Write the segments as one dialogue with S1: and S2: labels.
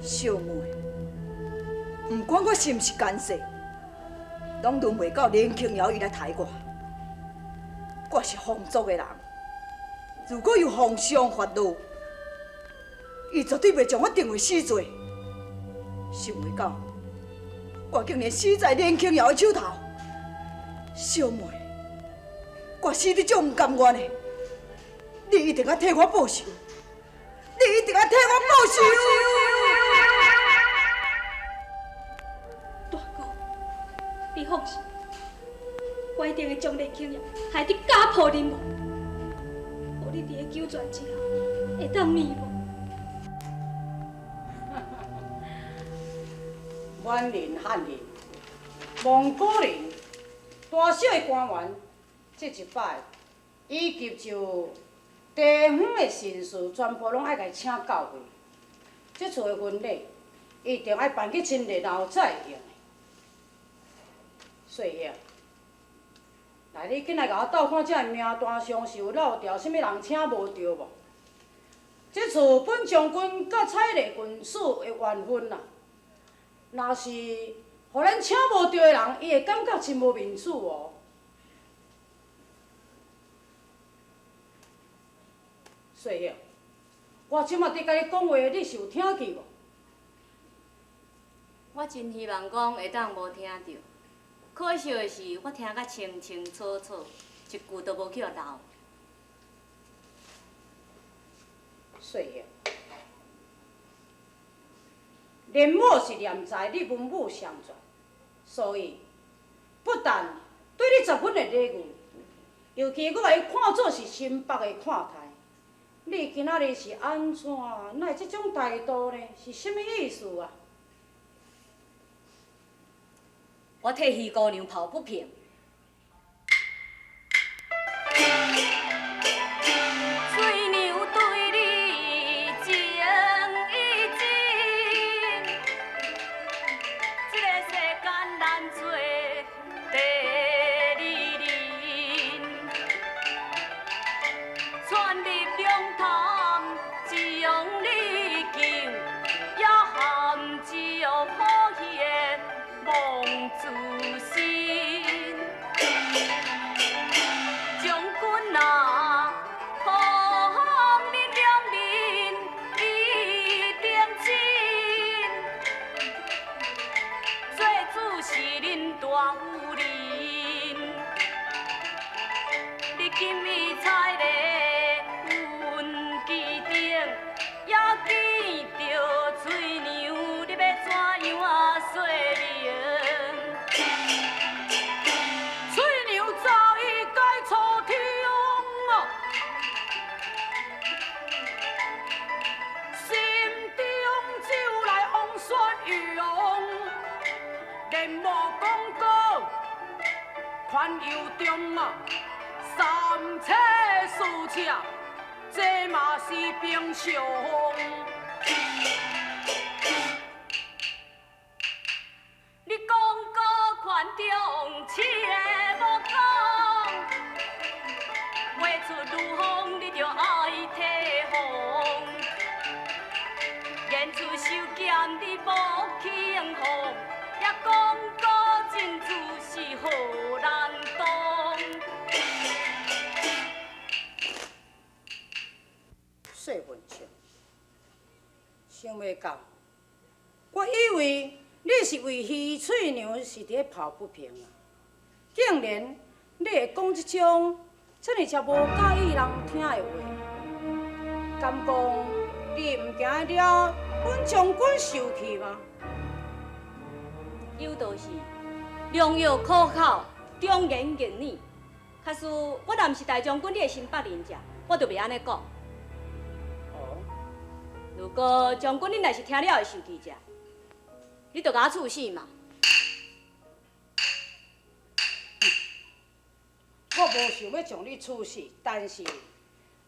S1: 小妹，毋管我是毋是奸细，攏輪袂到連清瑤伊來刣我。我是皇族的人，如果由皇上發怒，伊絕對袂將我定為死罪。想袂到，我竟然死在連清瑤的手頭。小妹，我死得足毋甘願的，你一定愛替我報仇，你一定愛替我報仇。
S2: 大哥，你放心，我一定會將連清瑤害得家破人亡，予你佇咧九泉之下會當瞑目。
S3: 滿人、漢人、蒙古人、大小的官員，這一擺以及就地方的紳士，全部攏愛共請到會。這次的婚禮一定愛辦去真熱鬧才會用的。細葉，來，你緊來共我鬥看，這个名單上是有落掉啥物人請無著無？這次本將軍佮彩麗郡主的緣分啊，若是予咱請無著的人，伊會感覺真無面子哦。細葉，我這馬佇共你講話，你是有聽見無？
S4: 我真希望講會當無聽著，可惜的是，我聽甲清清楚楚，一句都無去予漏。
S3: 細葉，連母是念在你文武雙全，所以不但對你十分的禮遇，尤其閣共你看做是心腹的看待。你今仔日是按怎？哪會這種態度呢？是啥物意思啊？
S4: 我替許姑娘抱不平。翠娘對你情意真，這个世間難做第二人，竄入龍潭將你救，也含招好戲的望自身。將軍啊，予恁兩人一定親，做主是恁大夫人，你今日彩禮雲機頂，也見著翠娘，你欲怎樣啊說明？
S3: 翠娘早已改初天啊，心中就來王雪勇，連母講過寬宥中啊，三妻四妾，這嘛是平常。
S4: 你講過寬中，痴的無講，話出如風，你著愛提防。言辭收儉，你無輕放，也講過真子是好難當。
S3: 細文清，想袂到，我以為你是為許翠娘是佇咧抱不平啊，竟然你會講這種遮爾遮無佮意人聽的話，敢講你毋驚惹本將軍受氣嗎？
S4: 有道是良藥苦口，忠言逆耳。假使我若毋是大將軍你的心腹人者，我就袂按呢講。
S3: 哦，
S4: 如果將軍你若是聽了會受氣者，你就共我處死嘛。
S3: 我無想欲將你處死，但是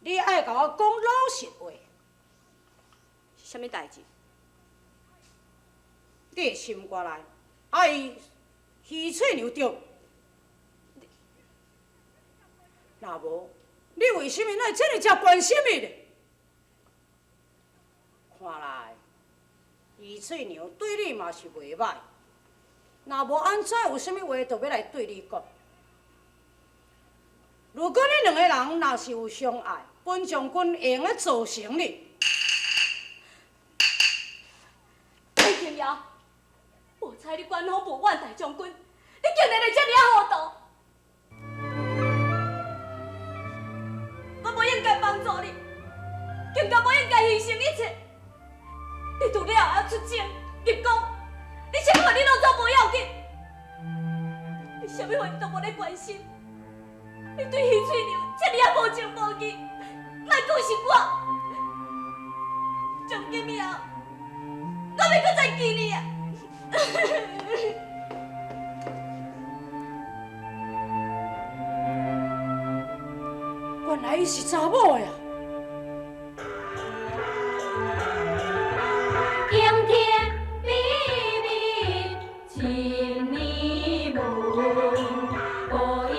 S3: 你愛共我講老實話。
S4: 是啥物代誌？
S3: 你的心肝內愛許翠娘對無？若無，你為啥物哪會這爾遮關心伊呢？看來，伊徐翠娘对你嘛是袂歹。若無按怎有啥物話，就欲來對你講。如果恁兩个人若是有相愛，本將軍會用得做成你。
S4: 李清瑤，無彩你官方無怨大將軍，你竟然會這爾仔糊塗！我無應該幫助你，更加無應該犧牲一切。你除了愛出征立功，你啥物話你攏總無要緊，你啥物話你都無咧關心。你對許翠娘這爾仔無情無義，莫講是我，從今以後，我袂閣再記你啊！
S3: 原來伊是查某呀！
S4: 驚天秘密千年聞，無意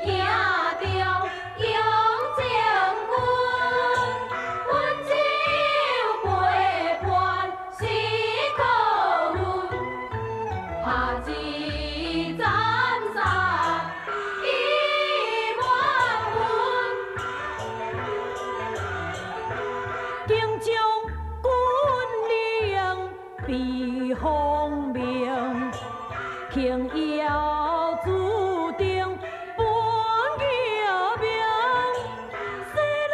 S4: 聽著楊將軍，溫酒陪伴是可恨，拍一斬殺意滿分。
S5: 敬將軍令避風鳴，輕搖注定本義名。西南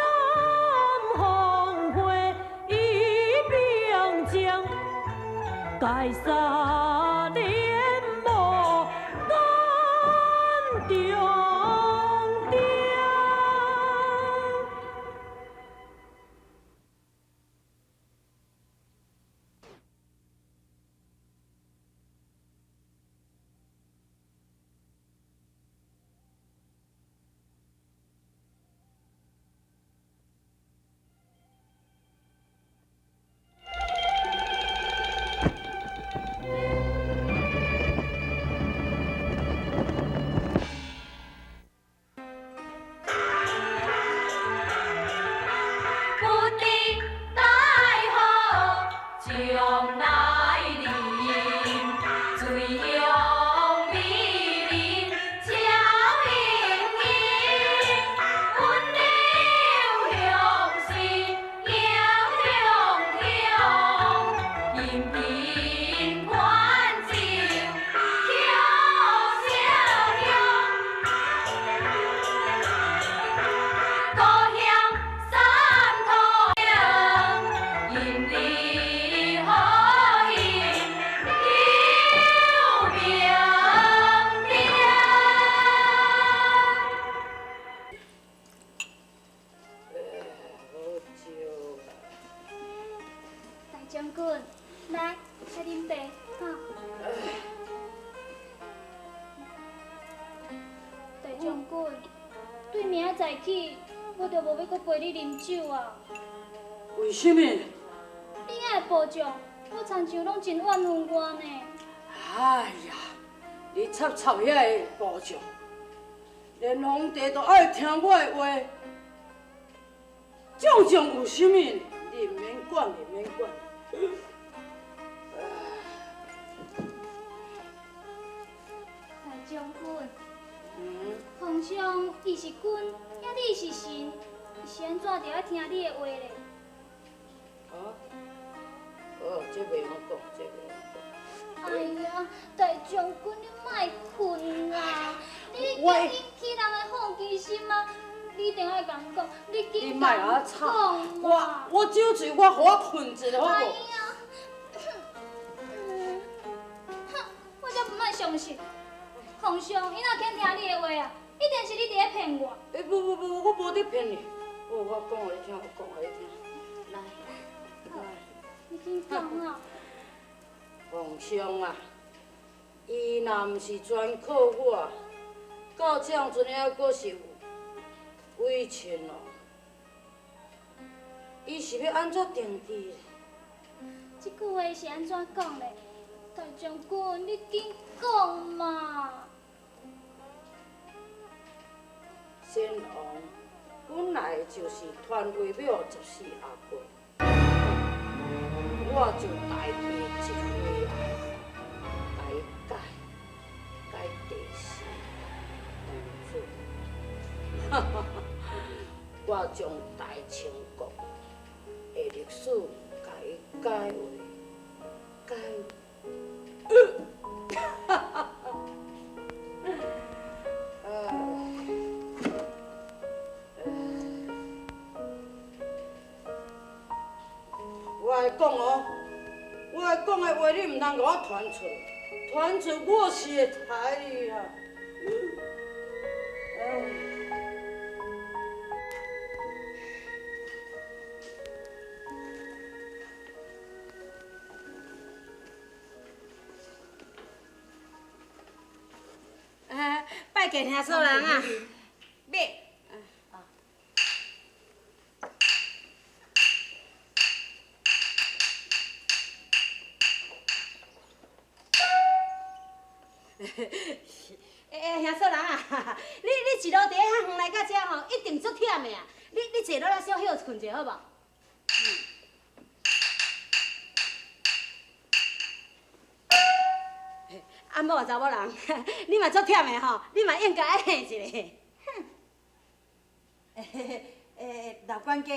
S5: 風花已平靜，該殺連無眼中釘。
S4: 不知大河將來臨，水鄉美人笑盈盈，溫柔鄉是英雄雄，頻頻款酒巧相擁。故鄉三土迎，迎你好运有明灯。
S3: 好酒啦！
S2: 大將軍，來，來啉茶，哈。大將軍，對明仔載起，我就無欲閣陪你啉酒啊。
S3: 為啥物？
S2: 你遐的部將，我親像攏真怨恨我呢。
S3: 哎呀，你插插遐个部將，連皇帝都愛聽我的話。將將有啥物？你毋免管，你毋免管。
S2: 大將軍，皇上伊是君，遐你是臣，伊是按怎就愛聽你的話咧？
S3: 啊？哦，這袂好講，這袂好講。
S2: 哎呀，大將軍，你莫睏啊！你
S3: 我
S2: 驚引起人的好奇心啊！你一定愛共講，你
S3: 你
S2: 緊
S3: 莫甲我吵，
S2: 講
S3: 我
S2: 嘛！
S3: 我酒醉，我予我睏一下好
S2: 哎
S3: 無？
S2: 呀，哼，我才毋愛相信。皇上，伊若肯聽你的話啊，一定是你佇咧騙我。
S3: 欸，不不不，我無佇騙你。哦，我講予你聽，我講予你聽。來，來，
S2: 你緊講啊！
S3: 皇上啊，伊若毋是專靠我，到這陣還閣是有委屈哦。伊是欲按怎定治咧？
S2: 這句話是按怎講咧？大將軍，你緊講嘛！
S3: 先王本來就是傳位予14阿哥，我我就大地一回啊，共伊改改地势当主。哈哈哈！我将大清国的历史共伊改画改。哈哈哈！我会讲哦，我会讲的话，你毋通共我传出，传出我是会裁你啊！
S6: 拜见兄嫂人啊！
S1: 买。
S6: 欸，兄嫂人啊，你一路伫咧遐远来到遮吼，一定足忝的啊！你坐落来小歇困者好无？阿某查某人，你嘛足忝的吼，你嘛应该爱歇一下。
S1: 哼！欸，老管家，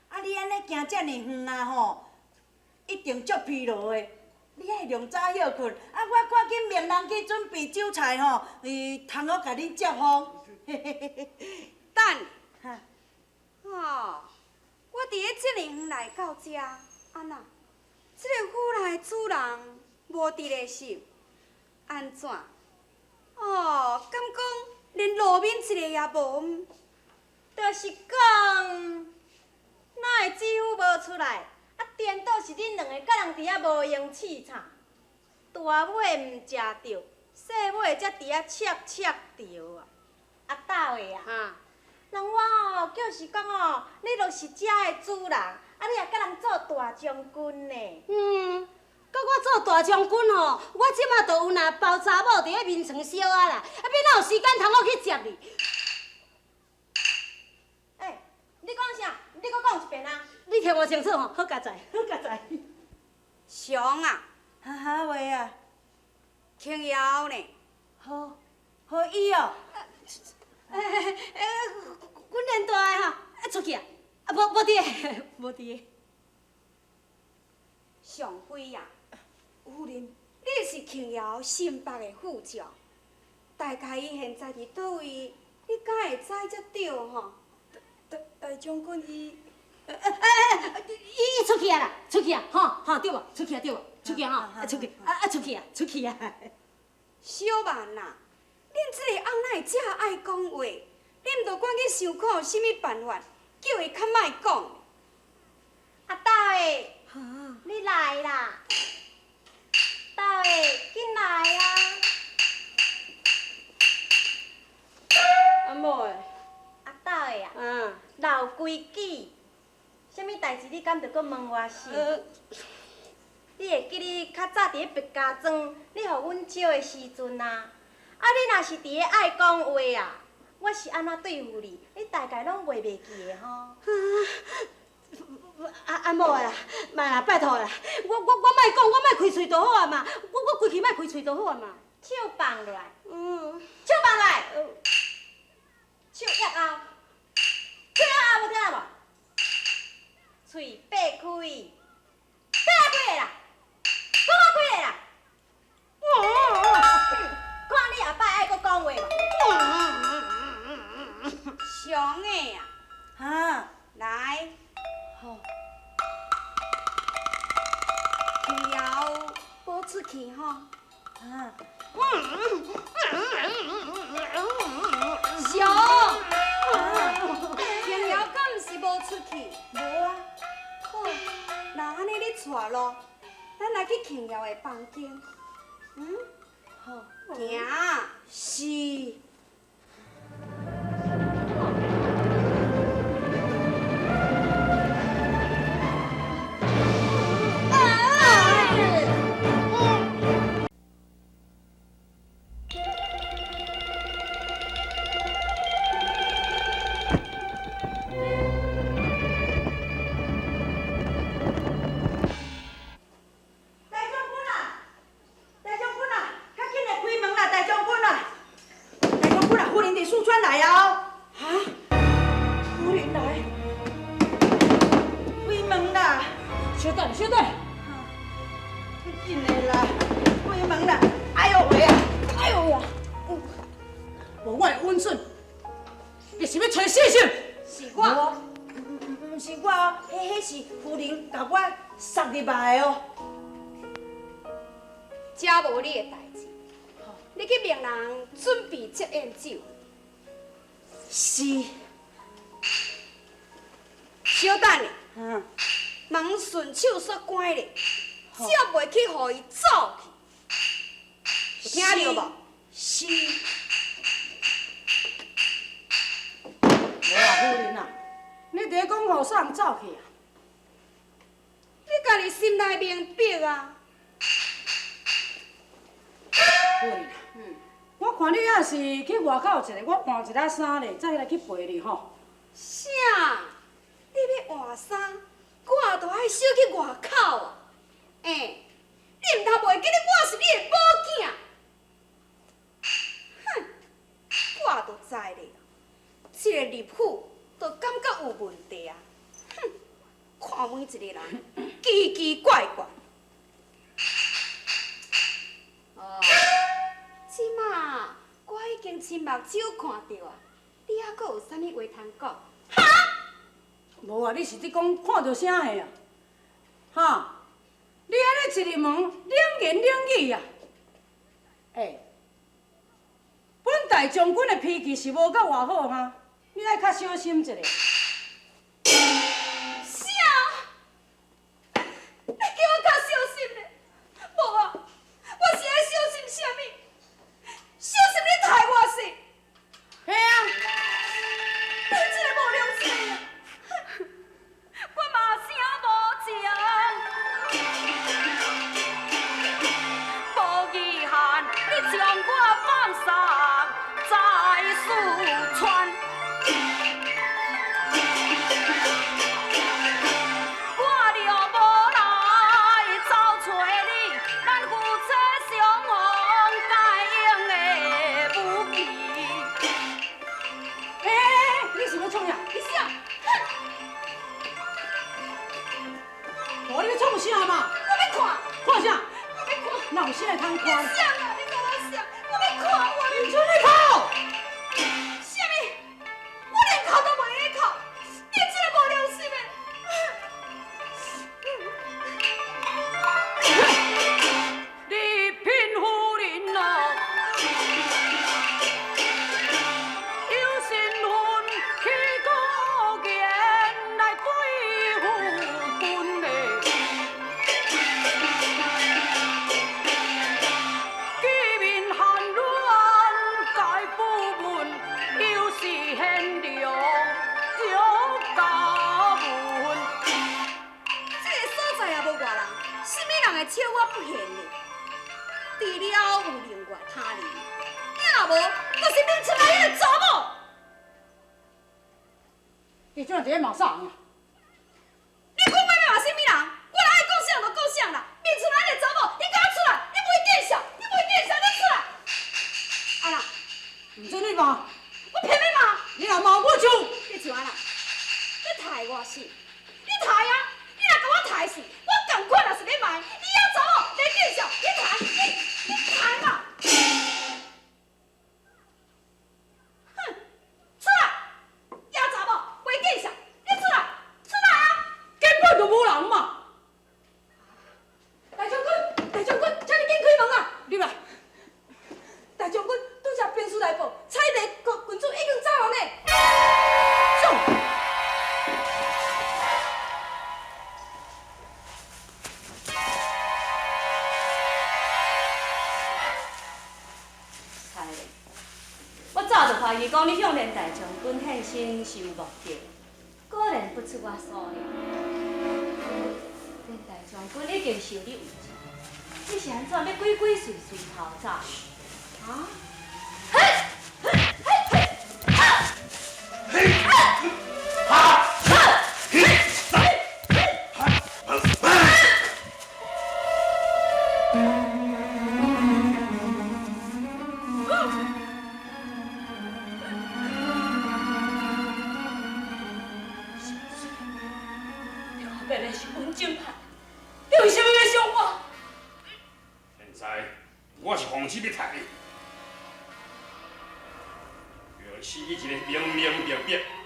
S1: 啊你按呢行遮尔远啊吼，一定足疲劳的。你爱量早歇睏，啊我赶紧命人去准备酒菜吼，通好共恁接风。
S7: 等，哦，我伫咧遮尔远来到遮，按怎？这个府内主人无伫咧是？按怎？哦，敢讲连露面一个也无？
S6: 就是讲，哪会姊夫无出来？啊，颠倒是恁两个佮人伫遐无闲刺吵，大尾毋食著，细尾才伫遐切切著啊！阿豆的啊，人我哦，就是讲哦，你就是遮的主人，啊，你也佮人做大将军呢？嗯，佮我做大将军吼，我这马就有若包查某伫咧眠床烧啊啦，啊，欲哪有时间通好去接你？欸，你讲啥？你阁讲一遍啊！你听我清楚吼，好佳哉，好佳哉。
S7: 常啊，
S1: 哈哈话啊，
S7: 轻摇呢？
S1: 好，好伊哦。
S6: 欸，阮连大的吼，啊出去啊，啊无无伫个，无伫个。
S7: 常辉啊，夫人，你是轻瑶新北的副将，大概伊现在伫佗位，你敢会知才对吼？
S1: 大将军伊。
S6: 伊出去啊啦，出去啊，吼吼对无？出去啊对无？出去啊吼，啊出去，啊啊出去啊，出去啊！
S7: 小曼啊，恁这个翁哪会遮爱讲话？恁毋著赶紧想看有啥物办法，叫伊较莫讲。
S6: 阿豆的，你来啦！豆的，紧来啊！
S4: 阿某的，
S6: 阿豆的啊，老规矩。啥物代志你敢著阁问我是？你会记你较早伫咧别家庄，你予阮招的时阵啊，啊你若是伫咧爱讲话啊，我是按怎对付你？你大概拢袂袂记的吼。阿某啊，莫啦，拜托啦，我莫讲，我莫开喙就好啊嘛，我规气莫开喙就好啊嘛。手放落来，手放落来，手压后，手压后无听无？喙擘开，擘开的啦，讲啊开的啦，看你后摆爱阁讲话无？
S7: 常的啊，
S1: 哈，
S7: 来，
S1: 好，
S7: 轻瑶无出去吼，
S1: 啊，
S7: 常，轻瑶敢毋是无出去？
S1: 无啊。
S7: 好，那按呢你带路，咱来去庆瑶的房间。嗯，
S1: 好，
S7: 行。
S1: 是。紧的啦，开门啦！哎呦喂啊！哎呦呀！
S3: 无我会稳准，你是欲揣死心？
S1: 是我，毋是我哦，彼是夫人共我送入来的哦。
S7: 这无你的代志，你去命人准备设宴酒。
S1: 是。
S7: 小等下，问顺手煞关咧，接袂去，予伊走去。有听著无？
S1: 是。
S3: 无啊，夫人啊，你伫咧讲予啥人走去啊？
S7: 你家己心内明白啊。
S3: 夫人啊，我看你也是去外口一下，我换一下衫咧，再来去陪你吼。
S7: 啥？你欲换衫，我就爱小去外口啊？欸，你毋通袂记得我是你的某囝？哼，我就知咧，这个入府就感觉有问题啊！哼，看每一个人奇奇怪怪。哦，这马我已经亲目睭看著啊，你犹阁有啥物话通讲？哈？
S3: 无啊，你是咧讲看著啥个啊？哈？你按呢一入门，冷言冷语啊！欸，本大将军的脾气是无够偌好吗？你爱较小心一下。
S7: 啥？你叫我较小心咧？无啊，我是爱小心啥物？小心你刣我死！
S3: 嘿啊！
S7: 你这个无良心的！我嘛啥无情，无遗憾，你将我放送在四川。我若无来走揣你，咱夫妻相逢该用的武器。
S3: 欸，你是欲创啥？
S7: 你啥？
S3: 无你欲创啥嘛？
S7: 我欲看。
S3: 看啥？
S7: 我欲看。
S3: 哪有啥会通看？
S7: 你啥啊？你讲我啥？我欲看，我
S3: 毋准你哭。
S7: 啥物？我连哭都袂会哭，你这个无良心的！
S5: 你聘夫人哦，有身份去高言来对付阮嘞。见面寒暄该不问，又是贤良足教问。
S7: 这个所在也无外人，啥物人会笑我不贤呢？除了有另外他人，你若无，就是明出来彼个查某。
S3: 你这伫咧骂啥人啊？
S7: 你讲欲骂啥物人？我若爱讲啥就讲啥啦。明出来彼个查某，你共我出来！你袂见笑，你袂见笑，你出来！啊啦，
S3: 毋准你骂！
S7: 我偏欲骂！
S3: 你若骂我就……
S7: 你像按怎？你刣我死！你刣啊！你若共我刣死，我仝款也是欲骂。你遐查某，你见笑，你刣，你刣嘛！哼，出来！野查某，袂见笑，你出来，出来啊！
S3: 根本就无人嘛！
S1: 大将军，大将军，请你紧开门啊！
S3: 入来。
S1: 大将军，拄才兵书来报，彩丽国郡主已经走了呢。
S3: 走。
S4: 彩丽，我早就怀疑讲你向连大将军献身是有目的，果然不出我所料。连大将军已经受你慰藉，你是按怎欲鬼鬼祟祟逃走？啊？嘿，嘿，嘿，哈，
S8: 嘿，哈，嘿，三，哈，哈。
S4: 你后壁的是阮正派，你为啥物欲伤我？
S8: 我是奉旨欲杀你，叫你死去一个明明白白。